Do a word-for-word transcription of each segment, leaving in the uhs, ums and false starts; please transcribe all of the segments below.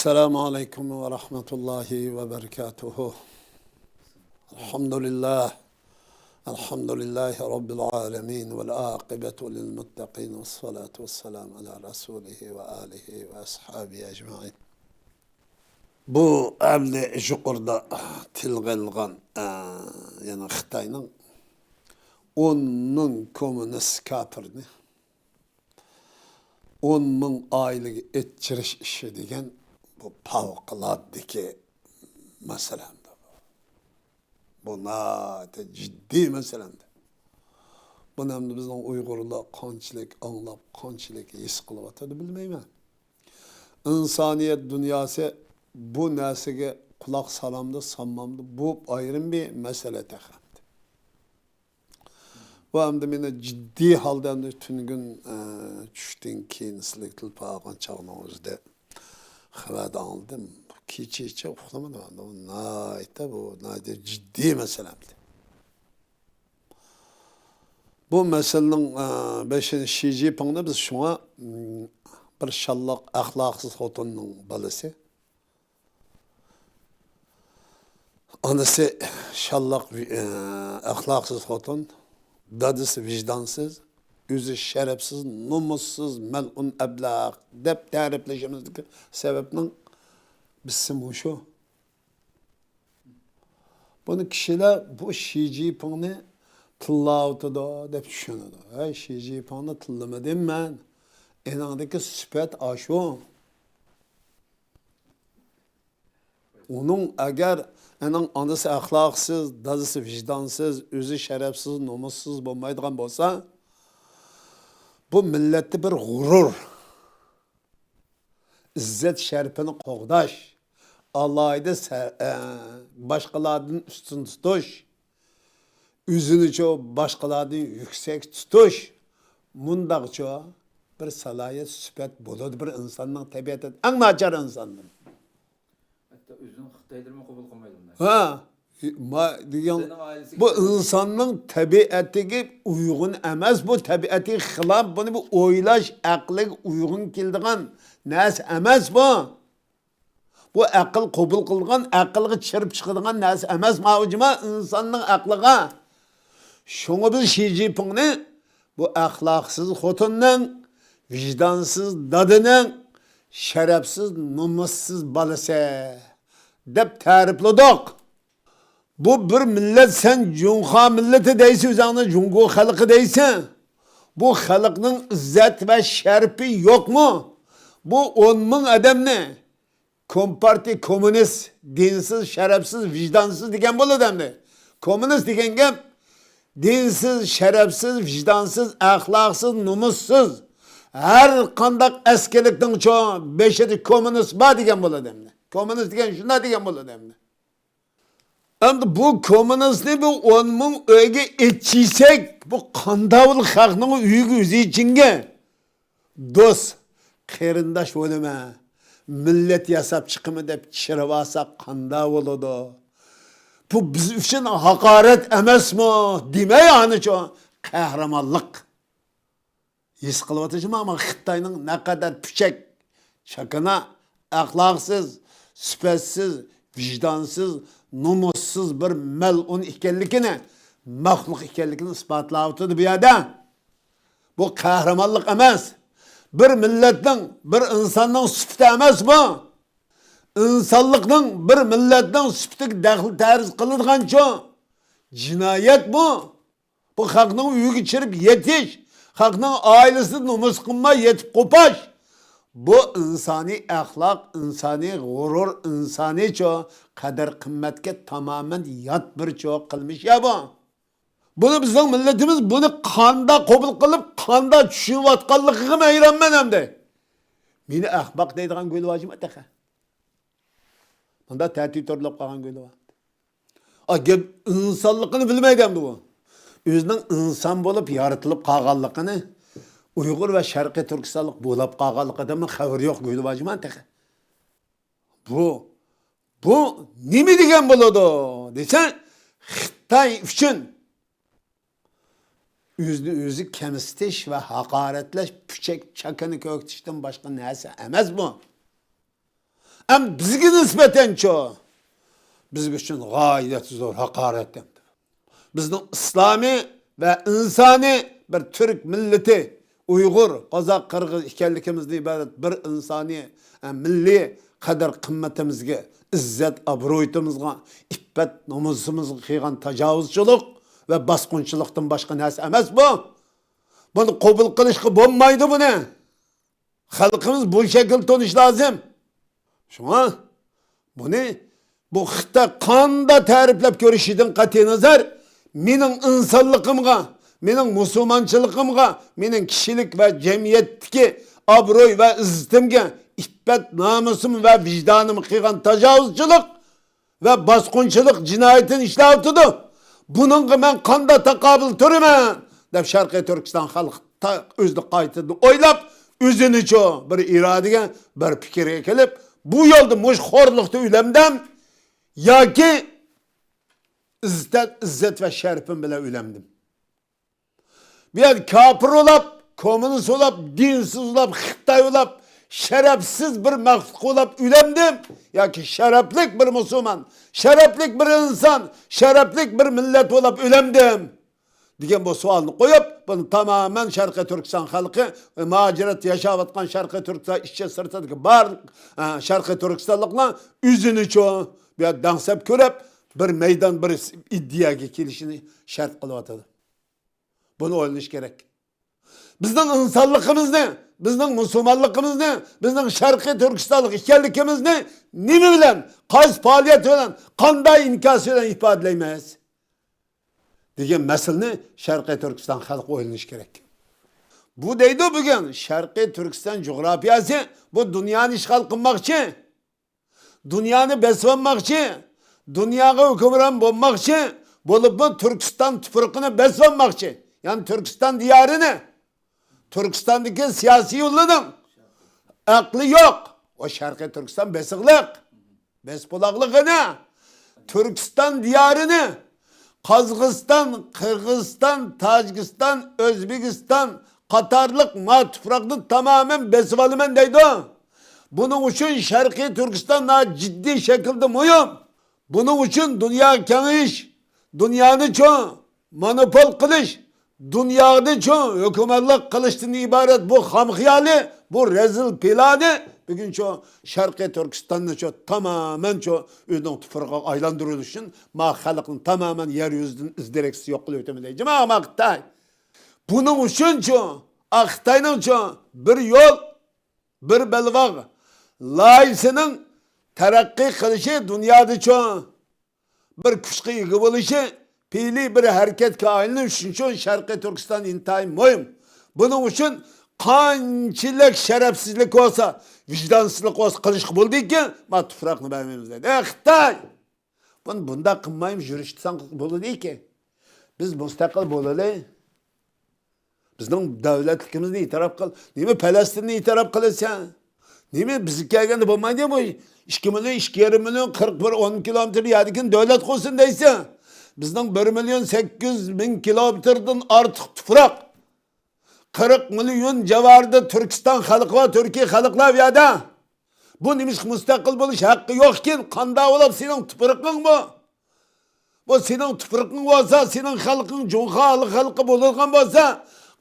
السلام عليكم ورحمة الله وبركاته. الحمد لله. الحمد لله رب العالمين والعاقبة للمتقين والصلاة والسلام على رسوله وآله وأصحابه أجمعين. بۇ ئەمدى يۇقىرىدا تىلغا ئېلىنغان، ئە، يەنى خىتاينىڭ ئون مىڭ كوممۇنىست كاپىرنى ئون مىڭ ئائىلىگە ئېتىشتۈرۈش ئىشى دېگەن بۇ پەۋقۇلئاددىكى مەسىلە. بۇ ناھايىتى جىددىي مەسىلە. بۇنى ئەمدى بىزنىڭ ئۇيغۇرلار قانچىلىك ئاڭلاپ، قانچىلىك ھېس قىلىۋاتىدۇ بىلمەيمەن. ئىنسانىيەت دۇنياسى بۇ نەرسىگە قۇلاق سالامدۇ، سالمامدۇ، بۇ ئايرىم بىر مەسىلە تېخى. ۋە ئەمدى مېنى جىددىي ھالدا ئەمدى تۈنۈگۈن، ئە، چۈشتىن كېيىن سىلەرگە تېلېفون قىلغان چاغنىڭ ئۆزىدە خەۋەردە ئاڭلىدىم. كېچىچە ئۇخلىمىدىم. ئەمدى بۇ ناھايىتى، بۇ ناھايىتى جىددىي مەسىلە ئەمدى. بۇ مەسىلىنىڭ، ئە، بېشىنى شى جىنپىڭنى بىز شۇڭا، م، بىر شاللاق ئەخلاقسىز خوتۇننىڭ بالىسى. ئانىسى شاللاق، ئە، ئەخلاقسىز خوتۇن، دادىسى ۋىجدانسىز، ئۆزى شەرەپسىز، نومۇسسىز، مەلئۇن ئەبلەخ دەپ تەرىپلىشىمىزدىكى سەۋەبنىڭ بىرسى مۇشۇ. بۇنى كىشىلەر بۇ شى جىنپىڭنى تىللاۋاتىدۇ دەپ چۈشىنىدۇ. ھەي، شى جىنپىڭنى تىللىمىدىم مەن. ئېنىڭدىكى سۈپەت ئاشۇ. ئۇنىڭ ئەگەر ئېنىڭ ئانىسى ئەخلاقسىز، دادىسى ۋىجدانسىز، ئۆزى شەرەپسىز، نومۇسسىز بولمايدىغان بولسا، بۇ مىللەتتە بىر غۇرۇر، ئىززەت شەرىپىنى قوغداش، ئالاھىدە سە-، ئە، باشقىلاردىن ئۈستۈن تۇتۇش، ئۆزىنىچۇ باشقىلاردىن يۈكسەك تۇتۇش، مۇنداقچۇ بىر سالاھىيەت، سۈپەت بولىدۇ بىر ئىنساننىڭ تەبىئەتىدە، ئەڭ ناچار ئىنساننىڭ. ھەتتا ئۆزىنىڭ خىتايلىرىمۇ قوبۇل قىلمايدۇ بۇنداق. ھە، ما دېگەن، سېنىڭ ئائىلىسىگە بۇ ئىنساننىڭ تەبىئەتىگە ئۇيغۇن ئەمەس، بۇ تەبىئەتىگە خىلاپ، بۇنى بۇ ئويلاش ئەقلىگە ئۇيغۇن كېلىدىغان نەرسە ئەمەس بۇ. بۇ ئەقىل قوبۇل قىلىدىغان، ئەقىلگە چىرىپ چىقىدىغان نەرسە ئەمەس، ماۋۇ جۇما ئىنساننىڭ ئەقلىگە. شۇڭا بىز شى جىنپىڭنى بۇ ئەخلاقسىز خوتۇننىڭ، ۋىجدانسىز دادىنىڭ، شەرەپسىز، نومۇسسىز بالىسى دەپ تەرىپلىدۇق. بۇ بىر مىللەت، سەن جۇڭخۇا مىللىتى دەيسەن، ئۆزۈڭنى جۇڭگو خەلقى دەيسەن. بۇ خەلقنىڭ ئىززەت ۋە شەرىپى يوقمۇ؟ بۇ ئون مىڭ ئادەمنى كومپارتىيە، كوممۇنىست، دىنسىز، شەرەپسىز، ۋىجدانسىز دېگەن بولىدۇ ئەمدى. كوممۇنىست دېگەن گەپ دىنسىز، شەرەپسىز، ۋىجدانسىز، ئەخلاقسىز، نومۇسسىز، ھەر قانداق ئەسكىلىكنىڭچۇ بېشىدا كوممۇنىست بار دېگەن بولىدۇ ئەمدى. كوممۇنىست دېگەن شۇنداق دېگەن بولىدۇ ئەمدى. ئەمدى بۇ كوممۇنىستنى بۇ ئون مىڭ ئۆيگە ئېتىشسەك، بۇ قانداق بولىدۇ خەقنىڭ ئۆيىگە ئۆزى ئىچىنگە؟ دوست، قېرىنداش بولىمەن، مىللەت ياساپ چىقىمەن دەپ چىرىۋالساق قانداق بولىدۇ؟ بۇ بىز ئۈچۈن ھاقارەت ئەمەسمۇ؟ دېمەي ئانىچۇ قەھرىمانلىق. ھېس قىلىۋاتىسىزمۇ؟ ئەمما خىتاينىڭ نەقەدەر پۈچەك، چاكىنا، ئەخلاقسىز، سۈپەتسىز، ۋىجدانسىز، نومۇسسىز بىر مەلئۇن ئىكەنلىكىنى، مەخلۇق ئىكەنلىكىنى ئىسپاتلاۋاتىدۇ بۇ يەردە. بۇ قەھرىمانلىق ئەمەس. بىر مىللەتنىڭ، بىر ئىنساننىڭ سۈپىتى ئەمەس بۇ. ئىنسانلىقنىڭ، بىر مىللەتنىڭ سۈپىتىگە دەخلى تەرۇز قىلىدىغانچۇ جىنايەت بۇ. بۇ خەقنىڭ ئۆيىگە چىرىپ يېتىش، خەقنىڭ ئائىلىسىدە نومۇس قىلماي يېتىپ قوپاش. بۇ ئىنسانىي ئەخلاق، ئىنسانىي غۇرۇر، ئىنسانىيچۇ قەدىر-قىممەتكە تامامەن يات بىرچۇ قىلمىش يا بۇ. بۇنى بىزنىڭ مىللىتىمىز بۇنى قانداق قوبۇل قىلىپ، قانداق چۈشىنىۋاتقانلىقىغا ھەيرانمەن ئەمدى. مېنى ئەخمەق دەيدىغان گۆلۋاجمۇ تېخى. مۇنداق تەتۈر تورلاپ قالغان گۆلى بار. ئا، گەپ ئىنسانلىقىنى بىلمەيدۇ ئەمدى بۇ. ئۆزىنىڭ ئىنسان بولۇپ يارىتىلىپ قالغانلىقىنى، ئۇيغۇر ۋە شەرقىي تۈركىستانلىق بولاپ قالغانلىقىدىنمۇ خەۋىرى يوق گۆلى بار جۇمان تېخى. بۇ، بۇ نېمە دېگەن بولىدۇ دېسە، خىتاي ئۈچۈن ئۆزىنى ئۆزى كەمسىتىش ۋە ھاقارەتلەش، پۈچەك چاكىنى كۆرسىتىشتىن باشقا نەرسە ئەمەس بۇ. ئەمدى بىزگە نىسبەتەنچۇ؟ بىز ئۈچۈن غايەت زور ھاقارەت ئەمدى. بىزنىڭ ئىسلامىي ۋە ئىنسانىي بىر تۈرك مىللىتى، ئۇيغۇر، قازاق، قىرغىز ئىكەنلىكىمىزدىن ئىبارەت بىر ئىنسانىي، ئە، مىللىي قەدىر-قىممىتىمىزگە، ئىززەت-ئابرۇيىمىزغا، ئىپپەت-نومۇسىمىزغا قىلغان تاجاۋۇزچىلىق ۋە باسقۇنچىلىقتىن باشقا نەرسە ئەمەس بۇ. بۇنى قوبۇل قىلىشقا بولمايدۇ بۇنى. خەلقىمىز بۇ شەكىلدە تونۇشى لازىم. شۇڭا بۇنى بۇ خىتاي قاندا تەرىپلەپ كۆرۈشىدىن قەتئىينەزەر، مېنىڭ ئىنسانلىقىمغا، مېنىڭ مۇسۇلمانچىلىقىمغا، مېنىڭ كىشىلىك ۋە جەمئىيەتتىكى ئابرۇي ۋە ئىززىتىمگە، ئىپپەت-نامۇسۇم ۋە ۋىجدانىمغا قىلغان تاجاۋۇزچىلىق ۋە باسقۇنچىلىق جىنايىتىنى ئىشلەۋاتىدۇ. بۇنىڭغا مەن قانداق تاقابىل تۇرىمەن؟ دەپ شەرقىي تۈركىستان خەلقى تا-، ئۆزىنى قايتىدىن ئويلاپ، ئۆزىنىچۇ بىر ئىرادىگە، بىر پىكىرگە كېلىپ، بۇ يولدا مۇشۇ خورلۇقتا ئۆلەمدىم ياكى ئىززەت، ئىززەت ۋە شەرىپىم بىلەن ئۆلەمدىم؟ بۇ يەردە كاپىر ئۇلاپ، كوممۇنىست ئۇلاپ، دىنسىز ئۇلاپ، خىتاي ئۇلاپ، شەرەپسىز بىر مەخلۇق ئۇلاپ ئۆلەمدىم ياكى شەرەپلىك بىر مۇسۇلمان، شەرەپلىك بىر ئىنسان، شەرەپلىك بىر مىللەت ئۇلاپ ئۆلەمدىم؟ دېگەن بۇ سوئالنى قويۇپ، بۇنى تامامەن شەرقىي تۈركىستان خەلقى، مۇھاجىرەت ياشاۋاتقان شەرقىي تۈركىستان ئىچى سىرتىدىكى بارلىق، ئە، شەرقىي تۈركىستانلىقلار ئۆزىنىچۇ بۇ يەردە دەڭسەپ كۆرۈپ، بىر مەيدان، بىر ئىدىيەگە كېلىشىنى شەرت قىلىۋاتىدۇ. بۇنى ئويلىنىش كېرەك. بىزنىڭ ئىنسانلىقىمىزنى، بىزنىڭ مۇسۇلمانلىقىمىزنى، بىزنىڭ شەرقىي تۈركىستانلىق ئىكەنلىكىمىزنى نېمە بىلەن، قايسى پائالىيەت بىلەن، قانداق ئىنكاس بىلەن ئىپادىلەيمىز؟ دېگەن مەسىلىنى شەرقىي تۈركىستان خەلقى ئويلىنىشى كېرەك. بۇ دەيدۇ بۈگۈن شەرقىي تۈركىستان جۇغراپىيەسى، بۇ دۇنيانى ئىشغال قىلماقچى. دۇنيانى بېسىۋالماقچى، دۇنياغا ھۆكۈمران بولماقچى، بولۇپمۇ تۈركىستان تۇپرىقىنى بېسىۋالماقچى. يەنى تۈركىستان دىيارىنى، تۈركىستاندىكى سىياسىي يوللىنىڭ ئەقلى يوق. ئۇ شەرقىي تۈركىستان بېسىقلىق، بېسىپ بولاقلىقىنى، تۈركىستان دىيارىنى، قازاقىستان، قىرغىزىستان، تاجىكىستان، ئۆزبېكىستان قاتارلىق ما تۇپراقنى تامامەن بېسىۋالىمەن دەيدۇ. بۇنىڭ ئۈچۈن شەرقىي تۈركىستان ناھايىتى جىددىي شەكىلدە مۇھىم. بۇنىڭ ئۈچۈن دۇنياغا كېڭىيىش، دۇنيانى چوڭ مونوپول قىلىش، دۇنيانى چوڭ ھۆكۈمرانلىق قىلىشتىن ئىبارەت بۇ خام خىيالى، بۇ رەزىل پىلانى بۈگۈن چوڭ شەرقىي تۈركىستاننى چوڭ تامامەن چوڭ ئۆزىنىڭ تۇپرىقىغا ئايلاندۇرۇش ئۈچۈن ما خەلقنى تامامەن يەر يۈزىدىن ئىز دېرەكسىز يوق قىلىۋېتىمەن دەيدۇ. جۇما خىتاي. بۇنىڭ ئۈچۈنچۇ، ئا، خىتاينىڭچۇ بىر يول، بىر بەلباغ لايىھىسىنىڭ تەرەققىي قىلىشى، دۇنيادىچۇ بىر كۈچكە ئىگە بولۇشى، پېئىلىي بىر ھەرىكەتكە ئايلىنىش ئۈچۈنچۇ شەرقىي تۈركىستان ئىنتايىن مۇھىم. بۇنىڭ ئۈچۈن قانچىلىك شەرەپسىزلىك بولسا، ۋىجدانسىزلىق بولسا قىلىشقا بولىدىكەن، ما تۇپراقنى بەرمەيمىز دەيدۇ. ئەي خىتاي! بۇنى بۇنداق قىلمايمىز، يۈرۈشتىسەڭ بولىدىكەن. بىز مۇستەقىل بولىلى. بىزنىڭ دۆلەتلىكىمىزنى ئېتىراپ قىل. نېمە پەلەستىننى ئېتىراپ قىلىسەن؟ نېمە بىزگە كەلگەندە بولمايدۇ؟ بۇ ئىككى مىليون، ئىككى يېرىم مىليون، قىرىق بىر ئون كىلومېتىر يەردىكىن دۆلەت قىلسۇن دەيسەن. بىزنىڭ بىر مىليون سەككىز يۈز مىڭ كىلومېتىردىن ئارتۇق تۇپراق. قىرىق مىليون جاۋارىدا تۈركىستان خەلقى بار، تۈركىي خەلقلەر بۇ يەردە. بۇ نېمىشقا مۇستەقىل بولۇش ھەققى يوقكىن؟ قانداق بولۇپ سېنىڭ تۇپرىقىڭ بۇ؟ بۇ سېنىڭ تۇپرىقىڭ بولسا، سېنىڭ خەلقىڭ جۇڭخۇا خەلقى بولىدىغان بولسا،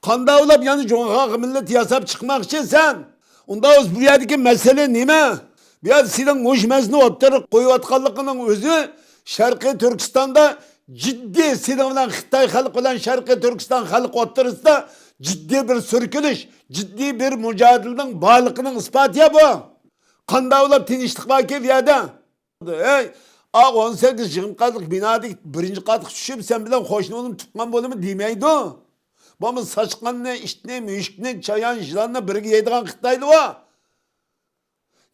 قانداق بولۇپ يەنە جۇڭخۇا مىللىتى ياساپ چىقماقچى سەن؟ ئۇنداق بولسا بۇ يەردىكى مەسىلە نېمە؟ بۇ يەردە سېنىڭ مۇشۇ مەسىلىنى ئوتتۇرىغا قويۇۋاتقانلىقىنىڭ ئۆزى شەرقىي تۈركىستاندا جىددىي، سېنىڭ بىلەن خىتاي خەلقى بىلەن شەرقىي تۈركىستان خەلقى ئوتتۇرىسىدا جىددىي بىر سۈركىلىش، جىددىي بىر مۇجادىلىنىڭ بارلىقىنىڭ ئىسپاتى يا بۇ. قانداق بولۇپ تىنچلىق باركى بۇ يەردە؟ ھەي، ئا، ئون سەككىز يىغىن قاتلىق بىنادىكى بىرىنچى قاتقا چۈشۈپ، سەن بىلەن قوشنا بولۇپ تۇغقان بولىمەن دېمەيدۇ. بولمىسا ساچقاننى، ئىتنى، مۈشۈكنى، چايان، يىلاننى بىرگە يەيدىغان خىتايلار بار.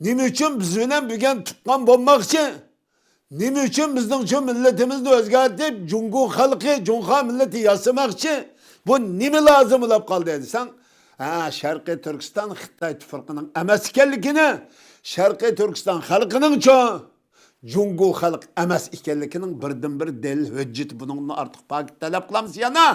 نېمە ئۈچۈن بىز بىلەن بۈگۈن تۇغقان بولماقچى؟ نېمە ئۈچۈن بىزنىڭچۇ مىللىتىمىزنى ئۆزگەرتىپ، جۇڭگو خەلقى، جۇڭخۇا مىللىتى ياسىماقچى؟ بۇ نېمە لازىم بولۇپ قالدى دېسەڭ، ھە، شەرقىي تۈركىستان خىتاي تۇپرىقىنىڭ ئەمەس ئىكەنلىكىنى، شەرقىي تۈركىستان خەلقىنىڭچۇ جۇڭگو خەلق ئەمەس ئىكەنلىكىنىڭ بىردىنبىر دەلىل ھۆججىتى، بۇنىڭدىن ئارتۇق پاكىت تەلەپ قىلامسىز يەنە؟